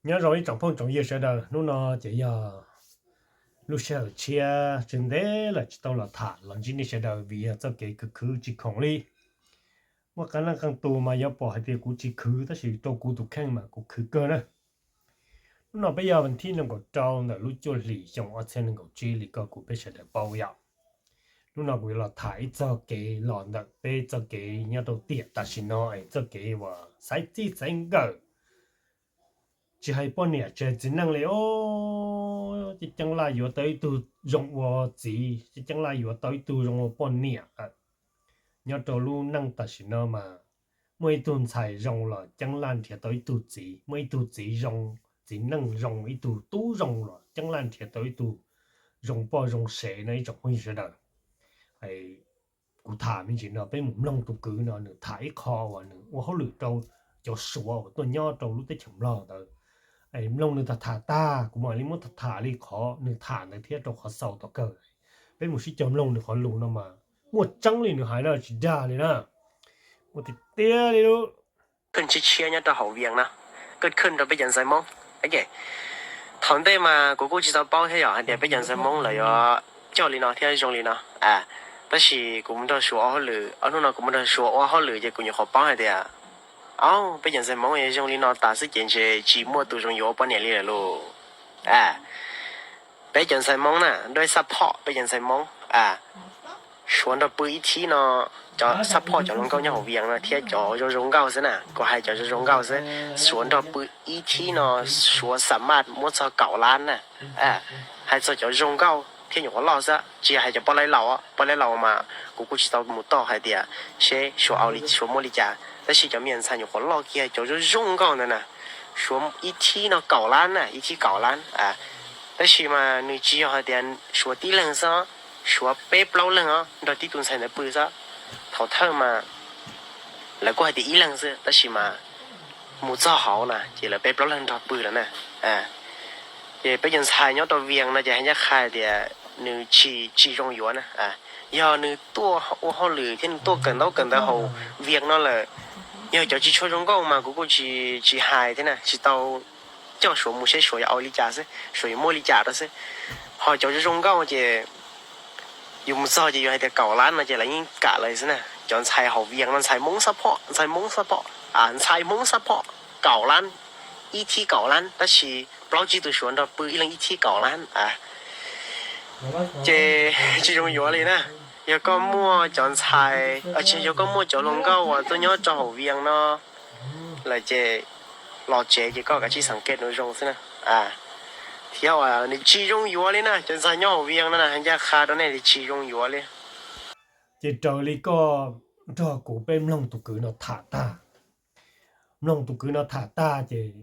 Nyob zoo ib tsoom phooj tsoom ywg sawv daws, hnub no ces yog lub sij hawm tshiab tsw ntev lawm tsis tau los tham los ntsib nej sawv daws vim yog txoj kev khwv khwv tsis khoom li. Muaj qee leej qee tus mas yuav pom hais tias kuv tsis khwv tab sis rau kuv tus kheej mas kuv khwv kawg na. Hnub no peb yog vas thib nees nkaum rau ntawm lub cuaj hlis xyoo ob txhiab nees nkaum tsib li koj kuv peb sawv daws paub yom. Hnub no kuv yuav los tham ib txoj kev los ntawm peb txoj kev nyob rau tiam tam sim no es txoj kev uas xaiv txij xaiv nkawm, tsis hais poj niam tsis hais txiv neej li os, ceeb laj yuav tau ib tug zoo ua txiv, ceeb laj yuav tau ib tug zoo ua poj niam. Nyob rau lub neej tam sim no mas muaj ib tug ntxhais zoo los ceeb laj nrhiav tau ib tug txiv, muaj ib tug txiv zoo, txiv neej zoo, ib tug tub zoo los ceeb laj nrhiav tau ib tug zoo poj zoo sev no ib tsoom phooj ywg sawv daws. Kuv tham me ntsis no peb mus mloog tus kwv no nws tham ib qho uas nws ua hauj lwm rau cov Suav uas tuaj nyob rau lub teb chaws Nplog ntawd. Mloog nws tham tham tag kuv mam li muab tham tham li qhov nws tham ntawd thiab rau qhov xaus tom kawg. Peb mus sib cog mloog nws qhov lus no mas muaj tseeb li nws hais na, tsis dag li na. Muaj tiag tiag li lub khwj tshiab tshiab nyob rau hauv Vias no, khwj khwj rau peb cov ntxhais Hmoob. Thaum ntej mas kuv kuj tsis tau paub thiab yom hais tias peb cov ntxhais Hmoob lawv yuav coj li no thiab zoo li no. Tab sis kuv mus nrog Suav ua hauj lwm, ob hnub no kuv mus nrog Suav ua hauj lwm ces kuv nyuam qhuav paub hais tias, au, peb cov ntxhais Hmoob zoo li no tas xwb ces ntshe tsis muaj tus zoo yuav ua poj niam li lawm lauj. Peb cov ntxhais Hmoob na, nrog xab phom peb cov ntxhais Hmoob, Suav nrog pw ib thib no, cov xab phom cov hluas nkauj nyob hauv Vias no thiab cov zoo zoo nkauj xwb na, kuv hais cov zoo zoo nkauj xwb, Suav nrog pw ib thib no, Suav xa maj muab txog kaum lab na. Hais txog cov zoo nkauj thiab nyuam qhuav loj xwb, tsis hais cov poj laib laus, poj laib laus mas kuv kuj tsis tau mus toj hais tias seb Suav, Suav muab li cas, tab sis cov me ntxhais nyuam qhuav loj kiag cov zoo zoo nkauj ntawd na, Suav ib thib no kaum lab na, ib thib kaum lab. Tab sis mas nws tsis yog hais tias Suav tib leeg xwb, Suav peb plaub leeg os nrog tib tus ntxhais ntawd pw xwb. Thaum thawj mas lawv kuj hais tias ib leeg xwb tab sis mas mus txog hauv na ces lawv peb plaub leeg nrog pw lawm na. Ces peb cov ntxhais nyob rau Vias no ces hais ncaj qha tias nws tsis, tsis zoo yuav na. Yog nws tuaj ua hauj lwm thiab nws tuaj kawm ntaub kawm ntawv hauv Vias no lawm, yog cov tsis tshua zoo nkauj mas kuv kuj tsis, tsis hais thiab na, tsis tau coj Suav mus seb Suav yuav ua li cas xwb, Suav yuav muab li cas rau xwb. Ho cov zoo zoo nkauj ces yus mus txog ces yus hais tias kaum lab no ces lawv yeej kam lawm xwb na. Cov ntxhais hauv Vias no ntxhais Hmoob xab phom, ntxhais Hmoob xab phom, ntxhais Hmoob xab phom kaum lab, ib thib kaum lab, tab sis plaub tsib tus Suav nrog pw ib leeg ib thib kaum lab. Ces tsis zoo yuav li na. Yog koj muaj cov ntxhais, tsis yog, yog koj muaj cov hluas nkauj uas tuaj nyob rau hauv Vias no lawm ces los tsev ces koj kav tsij xeem ke nws zoo xwb na. Thiab uas nws tsis zoo yuav li na, cov ntxhais nyob hauv Vias no na, hais ncaj qha rau nej tias tsis zoo yuav li. Ces raws li koj nrog kuv peb mloog tus kwv no tham tag, mloog tus kwv no tham tag ces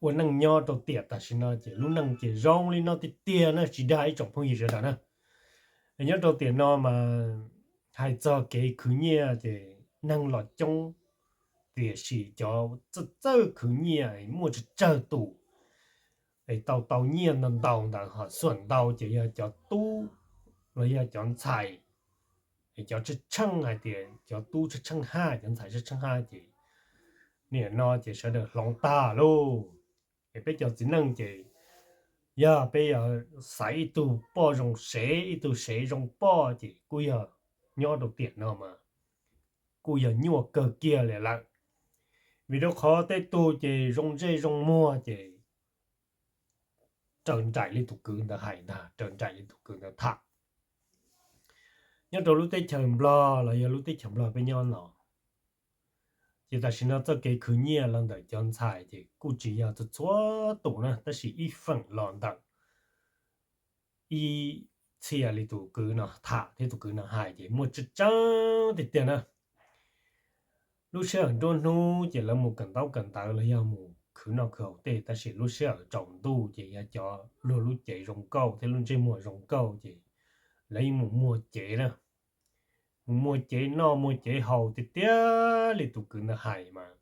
ua neej nyob rau tiam tam sim no ces lub neej ces zoo li no tiag tiag na, tsis dag ib tsoom phooj ywg sawv daws na. Nyob rau tiam no mas hais txog kev khwv nyiaj ces neeg los coob, tiam sis cov txawj txawj khwv nyiaj muaj tsawg tsawg tus es tau tau nyiaj ntau ntau ntawd ho xuam ntau ces yog cov tub los yog cov ntxhais, es cov tsheej tsheej hais tias cov tub tsheej tsheej haj, cov ntxhais tsheej tsheej haj ces nim no ces sawv daws hloov tag lauj. Es peb cov txiv neej ces yog peb yog xaiv ib tug poj zoo sev, ib tug sev zoo poj ces kuj yog nyob rau tiam no mas kuj yog nyuaj kawg kiag li lawm. Vim rau qhov tej tug ces zoo ntsej zoo muag ces raws nraim li tus kwv ntawd hais ntag, raws nraim li tus kwv ntawd tham. Nyob rau lub teb chaws Nplog los yog lub teb chaws Nplog peb nyob no, ces tam sim no txoj kev khwv nyiaj los ntawm cov ntxhais ces kuj tsis yog txhua txhua tus na, tab sis ib feem los ntawm ib txhia li tus kwv no tham thiab tus kwv no hais ces muaj tseeb tseeb tiag tiag na. Lub sij hawm nruab hnub ces lawv mus kawm ntaub kawm ntawv los yog mus khwv noj khwv haus tej, tab sis lub sij hawm tsaus ntuj ces yog cov luag lub cev zoo nkauj thiab lub ntsej muag zoo nkauj ces lawv yeej mus muag cev na, mus muag cev noj muag cev haus tiag tiag li tus kwv ntawd hais mas.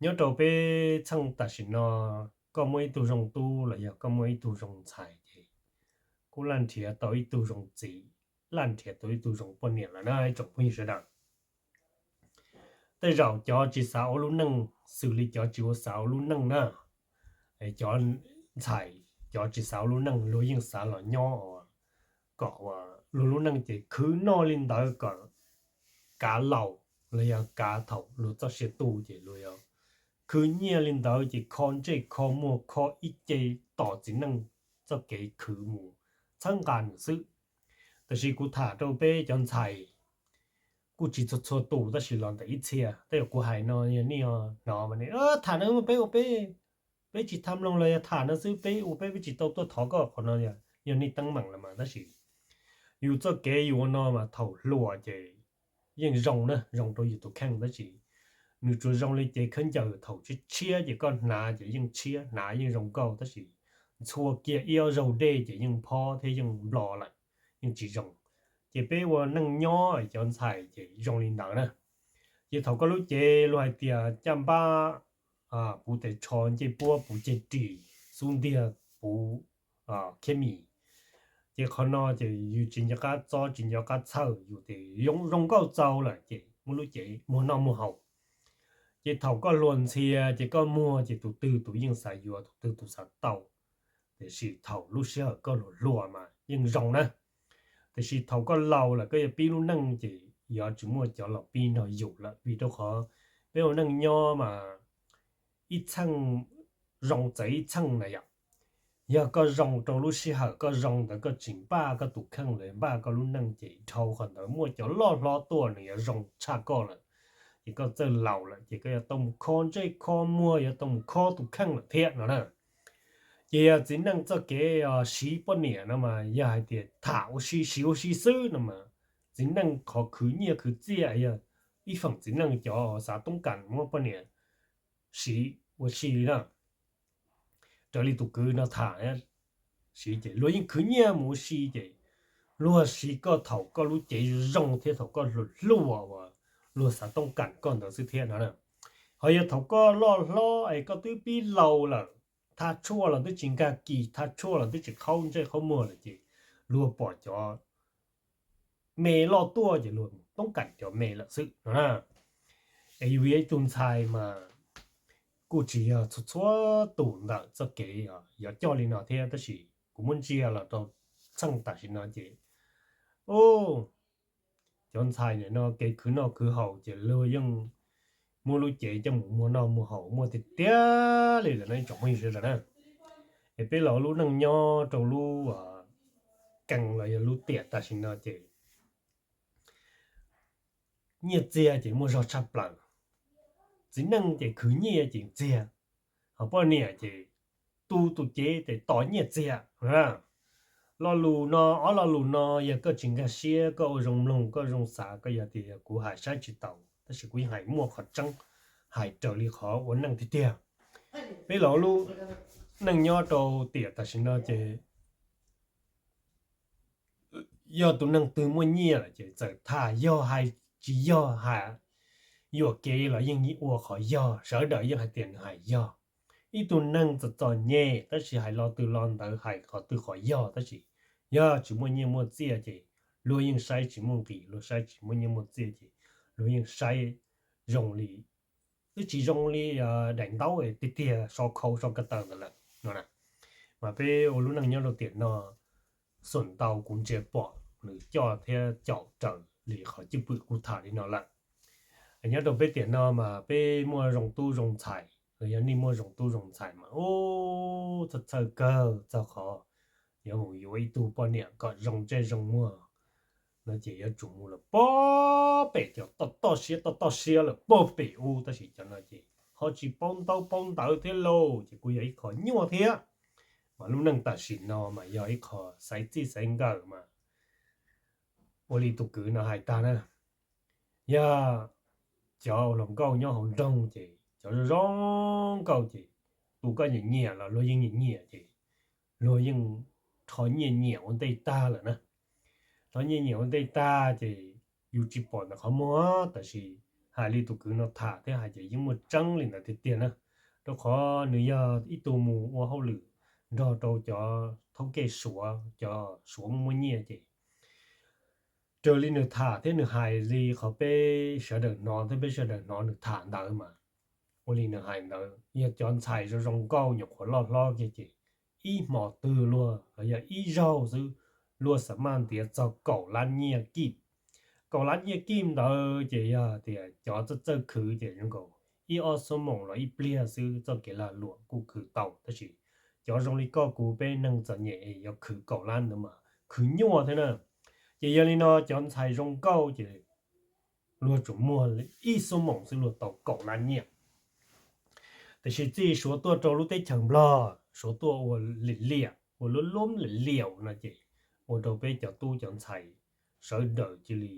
Nyob rau peb txheej tam sim no, koj muaj ib tug zoo tub los yog koj muaj ib tug zoo ntxhais ces kuj laj nrhiav tau ib tug zoo txiv, laj nrhiav tau ib tug zoo poj niam lawm na ib tsoom phooj ywg sawv daws. Tej zaum cov tsis xav ua lub neej xws li cov tsis ua xav ua lub neej na, Cov ntxhais cov tsis xav ua lub neej luag yeej xav los nyob ua kom ua luag lub neej ces khwv noj li ntawd kom kav laus los yog kav thaum luag txoj sia tu ces luag yog khwv nyiaj li ntawd ces kho ntsej kho muag kho ib ce tos txiv neej txoj kev khwv mus txhawb nqa nws xwb. Tab sis kuv tham rau peb cov ntxhais kuj tsis txhua txhua tus tab sis los ntawm ib txhia tej uas kuv hais no yog nej hnov mas tham no peb ua peb, peb tsis tham mloog los yog tham no xwb peb ua peb peb tsis tau tuaj thov koj qhov no yog nej teeb meem los mas tab sis yus txoj kev yus ua no mas thaum hluas ces yeej zoo na zoo rau yus tus kheej tab sis nws tsuas zoo li cev khaub ncaws thaum tshiab tshiab ces koj hnav ces yeej tshiab hnav yeej zoo nkauj tab sis ntxhua kiag ib ob zaug dej ces yeej phob thiab yeej nplo lawm, yeej tsis zoo. Ces peb ua neej nyob cov ntxhais ces zoo li ntawd na. Ces thaum koj lub cev luag hais tias caj npab puv tes tsho ncej puab puv ceg ris xub ntiag puv khiab mis, ces qhov no ces yus tsis nco qab txob tsis nco qab txhawj yus ces zoo nkauj txaus lawm ces muaj lub cev muag noj muag haus. Ces thaum koj hluas ntxhia ces koj muag ces tus twg tus yeej xav yuav tus twg tus xav tau. Tiam sis thaum lub sij hawm koj hluas hluas mas yeej zoo na. Tiam sis thaum koj laus lawm koj yuav pib lub neej ces yuav tsis muaj cov los pib nrog yus lawm vim rau qhov peb ua neej nyob mas ib txheej zoo txawv ib txheej na yom. Yog koj zoo rau lub sij hawm koj zoo ntawd koj tsis npaj koj tus kheej los npaj koj lub neej ces dhau qhov ntawd muaj cov loj hlob tuaj nws yuav zoo tshaj koj lawm. Ces koj txawj laus lawm ces koj yuav tau mus kho ntsej kho muag yuav tau mus kho tus kheej lawm thiab no na. Ces yog txiv neej txoj kev siv poj niam no mas yog hais tias tham ua si siv ua si xwb no mas txiv neej qhov khwv nyiaj khwv txiaj yog ib feem txiv neej cov xav toob kas muab poj niam siv ua si li na. Raws li tus kwv no tham siv ces luag yeej khwv nyiaj mus ua si ces luag siv koj thaum koj lub cev zoo thiab thaum koj hluas hluas uas luag xav toob kas koj ntawd xwb thiab no. Ho yog thaum koj loj hlob es koj twb pib laus lawm, thaj tshuaj los twb tsis nkag kis, thaj tshuaj los twb tsis qhaub ntsej qhaub muag lawm ces luag pom cov me loj tuaj ces luag toob kas cov me lawm xwb no na. Es yus yog ib tug ntxhais mas kuj tsis yog txhua txhua tus ntawm txoj kev yuav coj li no thiab tab sis kuv muab ntsia los rau txheej tam sim no ces cov ntxhais nim no kev khwv noj khwv haus ces luag yeej muaj lub cev coj mus muag noj muag haus muaj tiag tiag li lawm no ib tsoom phooj ywg sawv daws na. Es peb los lub neej nyob rau lub kees los yog lub tiam tam sim no ces nyiaj txiag ces muaj zog tshaj plaws. Txiv neej ces khwv nyiaj ces txiag, ho poj niam ces tu tus cev ces tos nyiaj txiag. Lo lus no, ob lo lus no yog koj tsis nkag siab koj ua zoo mloog koj zoo xav koj yog tias yog kuv hais saib tsis taus tab sis kuv yeej hais muaj qhov tseeb, hais raws li qhov ua neej tiag tiag. Peb los lub neej nyob rau tiam tam sim no ces yog tus neeg twg muaj nyiaj lawm ces txawm tham yog hais tsis yog hais yuam kev los yeej ua qhov yog, sawv daws yeej hais tias nws hais yog. Ib tug neeg txom txom nyem tab sis hais lo twg lo ntawd hais qhov twg qhov yog tab sis yog tsis muaj nyiaj muaj txiaj ces luag yeej saib tsis muaj nqis, luag saib tsis muaj nyiaj muaj txiaj ces luag yeej saib zoo li, twb tsis zoo li daim ntaub tiag tiag so khau so ko taw ntawd lawm no. Mas peb ua lub neej nyob rau tiam no, xuam ntau kuv ntsia pom nws coj thiab caum raws li qhov cwj pwm kuv tham li no lawm. Nyob rau peb tiam no mas peb muaj zoo tub zoo ntxhais los yog nej muaj zoo tub zoo ntxhais mas ub, txhawj txhawj kawg txog qhov yuav mus yuav ib tug poj niam kom zoo ntsej zoo muag no ces yuav tsum mus lawm pob pem cov toj toj siab toj toj siab lawm pob pem ub tab sis cov no ces ho tsis paub ntaub paub ntawv thiab lauj ces kuj yog ib qho nyuaj thiab. Mas lub neej tam sim no mas yog ib qho xaiv txij xaiv nkawm mas ua li tus kwv no hais tag na, yog cov hluas nkauj nyob hauv nroog ces cov zoo zoo nkauj ces tus koj nyiam nyiam los luag yeej nyiam nyiam ces luag yeej rho nyiaj nyiam ua ntej tag lawm na. Rho nyiaj nyiam ua ntej tag ces yus tsis pom ntawm qhov muag tab sis hais li tus kwv no tham thiab hais ces yeej muaj tseeb li ntawd tiag tiag na. Rau qhov nws yog ib tug mus ua hauj lwm nrog rau cov thaub kej Suav, cov Suav muaj muaj nyiaj ces raws li nws tham thiab nws hais li qhov peb sawv daws hnov thiab peb sawv daws hnov nws tham ntawd mas Ua li nws hais ntawd yog cov ntxhais zoo zoo nkauj nyuam qhuav loj hlob kiag ces ib hmo twg luag los yog ib zaug xwb luag xam maj ntiav txog kaum lab nyiaj kij. Kaum lab nyiaj kij ntawd ces yog tias cov txawj txawj khwv ces zoo nkaus ib ob xuab moos los ib pliag xwb txoj kev lag luam kuj khwv tau, tab sis cov zoo li koj kuv peb neeg txom nyem yuav khwv kaum lab ntawd mas khwv nyuaj thiab na. Ces yog li no cov ntxhais zoo nkauj ces luag tsuas muag ib xuab moos xwb luag tau kaum lab nyiaj. Tiam sis txij Suav tuaj rau lub teb chaws Nplog, Suav tuaj ua lim liam, ua lub lub lim liam no ces ua rau peb cov tub cov ntxhais sawv daws cia li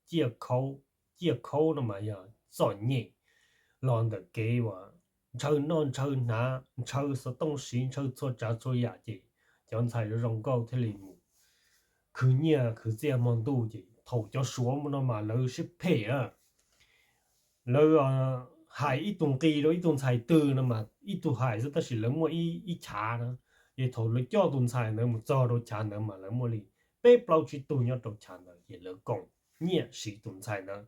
ciaj khaub, ciaj khaub no mas yog txom nyem los ntawm kev uas ntshaw noj ntshaw hnav, ntshaw xov tooj siv, ntshaw txhua tsav txhua yam ces cov ntxhais zoo zoo nkauj thiaj li mus khwv nyiaj khwv txiaj hmo ntuj. Ces thaum cov Suav no mas lawv siab phem a, lawv hais ib tug nqi rau ib tug ntxhais twg no mas ib tug hais xwb tab sis lawv muaj ib chav na. Ces thaum lawv coj tus ntxhais ntawd mus txog rau chav ntawd mas lawv muaj li peb plaub tsib tug nyob rau chav ntawd ces lawv koom nyiaj siv tus ntxhais ntawd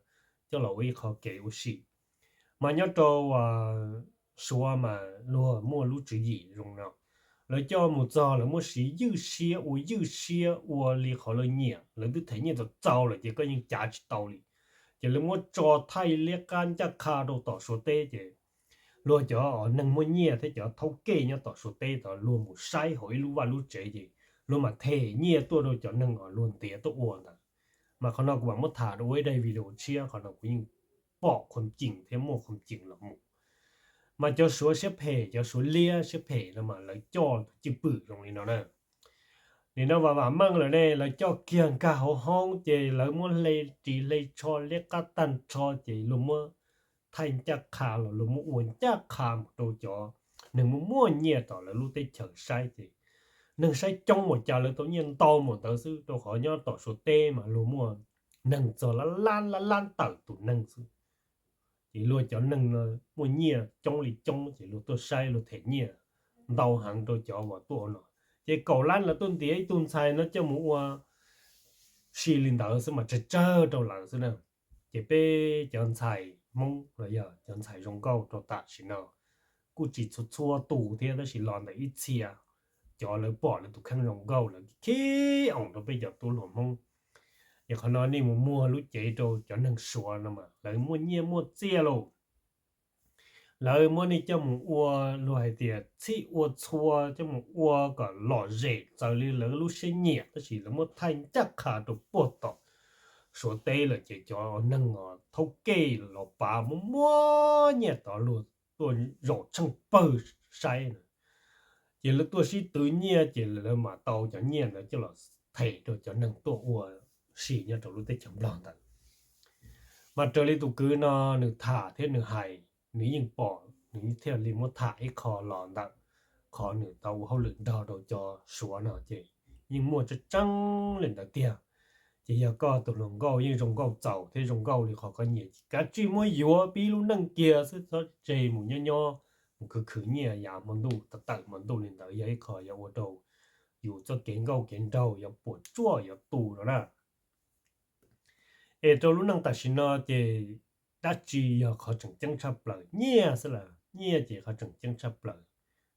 coj los ua ib qho kev ua si. Mas nyob rau Suav mas luag muaj lub tswv yim zoo no, lawv coj mus txog lawv muab siv ywj siab ua ywj siab ua li qhov lawv nyiam, lawv twb them nyiaj txaus txaus lawm ces koj yeej cav tsis tau li. Ces lawv muab tso thaij liab qab ncaj qha rau tom Suav teb ces luag cov neeg muaj nyiaj thiab cov thaub kej nyob tom Suav teb tod luag mus saib hauv ib lub vaj lub tsev ces luag mam them nyiaj tuaj rau cov neeg uas luag ntiav tuaj ua ntawd. Mas qhov no kuv mam muab tham rau ua ib daim video tshiab, qhov no kuv yeej pom khuam ceem thiab muaj khuam ceem los mus. Mas cov Suav siab phem, cov Suav liab siab phem no mas lawv coj tus cwj pwm zoo li no na. Nim no vam vam meej lawm ne, lawv coj kiag nkag hauv hoob ces lawv muab hle ris hle tsho liab qab tag nrho ces luag muab thaij ncaj qha los luag muab ua ncaj qha mus rau cov neeg muaj muaj nyiaj tom lawv lub teb chaws saib ces neeg saib coob npaum cas lawv tau nyiaj ntau npaum ntawd xwb, rau qhov nyob tom Suav teb mas luag muaj neeg txog lab lab lab lab tawm tus neeg xwb. Ces luag cov neeg no muaj nyiaj coob li coob ces luag tuaj saib luag them nyiaj ntau heev rau cov uas tuaj ua no. Ces kaum lab lawv tuaj ntiav ib tug ntxhais no coj mus ua si li ntawd xwb mas tsawg tsawg rau lawv xwb na. Ces peb cov ntxhais Hmoob los yog cov ntxhais zoo nkauj rau tam sim no kuj tsis txhua txhua tus thiab tab sis los ntawm ib txhia cov lawv pom lawv tus kheej zoo nkauj lawv khib oos rau peb cov tub hluas Hmoob. Ces qhov no nej mus muag lub cev rau cov neeg Suav no mas lawv muaj nyiaj muaj txiaj lauj. Lawv muab nej coj mus ua, luag hais tias txhij ua txhua, coj mus ua kom lom zem txawv li lawv lub siab nyiam, tab sis lawv muab thaij ncaj qha rau puag tom Suav teb lawm ces cov neeg os thaub kej los pav muaj muaj nyiaj tod luag tuaj zaum tsheej pawg saib na. Ces lawv tuaj sib twv nyiaj ces lawv mam tau cov nyiaj ntawd coj los them rau cov neeg tuaj ua si nyob rau lub teb chaws Nplog ntawd. Mas raws li tus kwv no nws tham thiab nws hais, nws yeej pom, nws thiaj li muab tham ib qho los ntawm qhov nws tau ua hauj lwm nrog rau cov Suav no ces yeej muaj tseeb tseeb li ntawd tiag. Ces yog koj tus hluas nkauj yeej zoo nkauj txaus thiab zoo nkauj li qhov koj nyiam ces kav tsij muab yuav pib lub neej kiag xwb, txhob tseg mus nyob nyob mus khwv khwv nyiaj yav hmo ntuj tawm tawm hmo ntuj li ntawd, yog ib qho yuav ua rau yus txoj kev nkauj kev nraug yuav puas tsuaj yuav tu no na. Es rau lub neej tam sim no ces dab tsi yog qhov tseem ceeb tshaj plaws? Nyiaj xwb lawm, nyiaj ces qhov tseem ceeb tshaj plaws.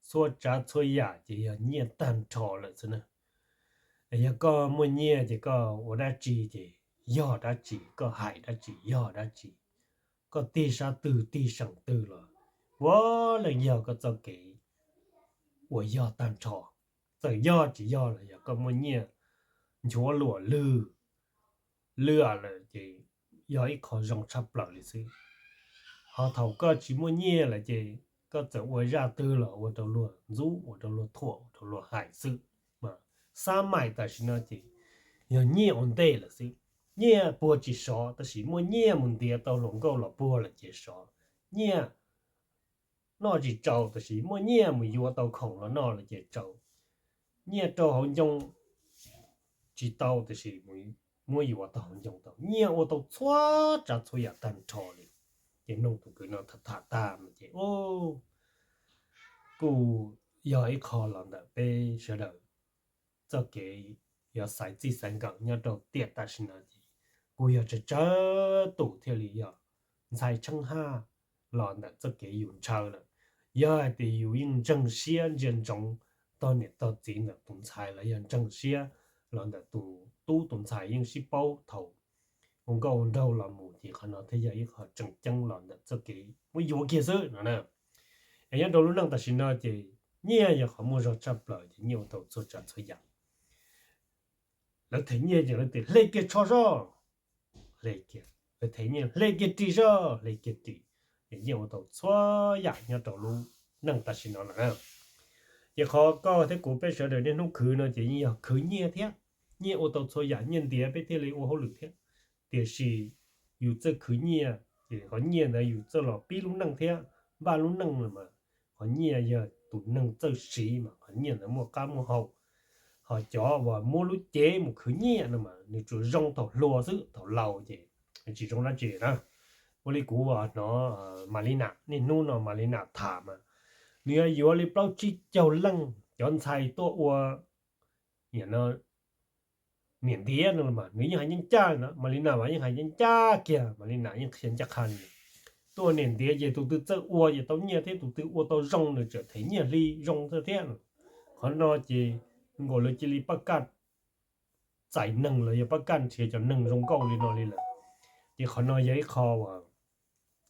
Txhua tsav txhua yam ces yog nyiaj tag nrho lawm xwb na. Yog koj muaj nyiaj ces koj ua dab tsi ces yog dab tsi, koj hais dab tsi yog dab tsi, koj tig sab twg tig seem twg los puav leej yog koj txoj kev uas yog tag nrho. Txawm yog tsis yog los yog koj muaj nyiaj nchuav luam lwj lwaj lawm ces yog ib qho zoo tshaj plaws li xwb. Ho thaum koj tsis muaj nyiaj lawm ces koj txawm ua zaj twg los ua rau luag ntxub, ua rau luag thuam, ua rau luag hais xwb. Mas xab maim tam sim no ces yog nyiaj ua ntej lawm xwb. Nyiaj puag tsis sov, tab sis muaj nyiaj mus ntiav tau hluas nkauj los puag lawm ces sov. Nyiaj noj tsis tsaus, tab sis muaj nyiaj mus yuav tau khoom los noj lawm ces tsaus. Nyiaj rau hauv ncoo tsis tau, tab sis muab yuav tau hauv ncoo tau. Nyiaj ua tau txhua tsav txhua yam tag nrho li. Ces mloog tus kwv no tham tham tag no ces kuj yog ib qho los ntawm peb sawv daws txoj kev yuav xaiv txij xaiv nkawm nyob rau tiam tam sim no ces kuj yog tsawg tsawg tus thiaj li yog ntxhais tsheej haj los ntawm txoj kev yus ntshaw lawm. Yog hais tias yus yeej ntseeg siab ntsia ntsoov tog niam tog txiv ntawm tus ntxhais los yog ntseeg siab los ntawm tus tub tus ntxhais yeej sib paub thaum ua nkauj ua nraug los mus ces qhov no thiaj yog ib qho tseem ceeb los ntawm txoj kev muab yuav kiag xwb no na. Es nyob rau lub neej tam sim no ces nyiaj yog qhov muaj zog tshaj plaws ces nyiaj ua tau txhua tsav txhua yam. Lawv them nyiaj ces lawv tias hle kiag tsho soj, hle kiag. Lawv them nyiaj hle kiag ris soj, hle kiag ris. Ces nyiaj ua tau txhua yam nyob rau lub neej tam sim no lawm na. Ces qhov koj thiab kuv peb sawv daws niaj hnub khwv no ces yeej yog khwv nyiaj thiab. Nyiaj ua tau txhua yam, nyiaj ntiav peb thiaj li ua hauj lwm thiab. Tiam sis yus txawj khwv nyiaj ces qhov nyiaj ntawd yus txawj los pib lub neej thiab npaj lub neej los mas qhov nyiaj yog tus neeg txawj siv mas qhov nyiaj ntawd muaj qab muaj hau. Ho cov uas muab lub cev mus khwv nyiaj no mas nws tsuas zoo thaum hluas xwb, thaum laus ces tsis zoo dab tsi na. Ua li kuv uas hnov Malina, niaj hnub no Malina tham mas nws yuav yuav li plaub tsib caug leej cov ntxhais tuaj ua niam ntiav no mas nws yeej hais ncaj ncaj no, Malina mas yeej hais ncaj ncaj kiag, Malina yeej qhia ncaj qha li. Tuaj ua niam ntiav ces tus twg txawj ua ces tau nyiaj thiab, tus twg ua tau zoo nws tseem them nyiaj hli zoo thiab no. Qhov no ces nkaus lawv cia li pab kaj txais neeg los yog pab kaj nrhiav cov neeg zoo nkauj li no li lawm. Ces qhov no yog ib qho uas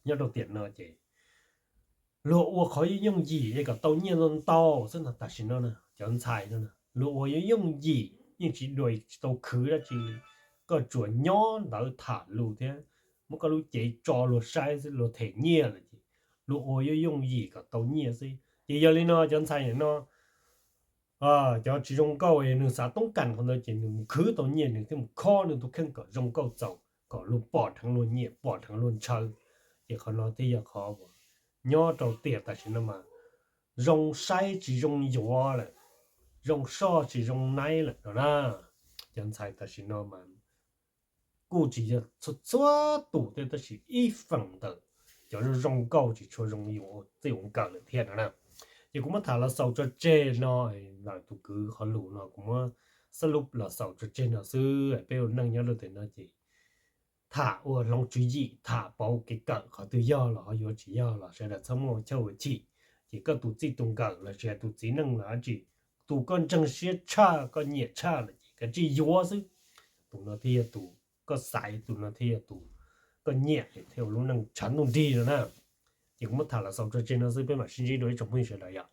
nyob rau tiam no ces luag ua qhov yooj yooj yim es kom tau nyiaj ntau ntau xwb no. Tam sim no cov ntxhais no luag ua yooj yooj yim yeej tsis dua tsis tau khwv dab tsi li. Koj tsuas nyob ntawd tham lus thiab muab koj lub cev tso luag saib xwb luag them nyiaj lawm ces luag ua yooj yooj yim kom tau nyiaj xwb. Ces yog li no cov ntxhais no cov tsis zoo nkauj nws xav toob kas qhov ntawd ces nws mus khwv tau nyiaj nws thiaj mus khob nws tus kheej kom zoo nkauj txaus kom luag pom dheev luag nyiam pom dheev luag ntshaw. Ces qhov no thiaj yog qhov uas nyob rau tiam tam sim no mas zoo saib tsis zoo yuav lawm, zoo soj tsis zoo naib lawm no na. Cov ntxhais tam sim no mas kuj tsis yog txhua txhua tus thiab tab sis ib feem ntawm cov zoo zoo nkauj tsis tshua zoo yuav txij ua nkawm lawm thiab no na. Ces kuv muab tham los xaus tso tseg no, ntawm tus kwv qhov lus no kuv muab xab lub los xaus tso tseg no xwb. Peb ua neej nyob rau tiam no ces tham ua hloov tswv yim, tham pauv kev kawm, qhov twg yog los ho yuav, tsis yog los sawv daws txhob muaj ua chawj ua chim. Ces koj tus txij tus nkawm los sis tus txiv neej los dab tsi, tus koj ntseeg siab tshaj koj nyiam tshaj lawm ces kav tsij yuav xwb. Tus no thiaj yog tus koj xaiv, tus no thiaj yog tus koj nyiam thiaj ua lub neej tshav ntuj nrig no na. Ces kuv muab tham los xaus tso tseg no xwb, peb mam sib ntsib dua ib tsoom phooj ywg sawv daws yom.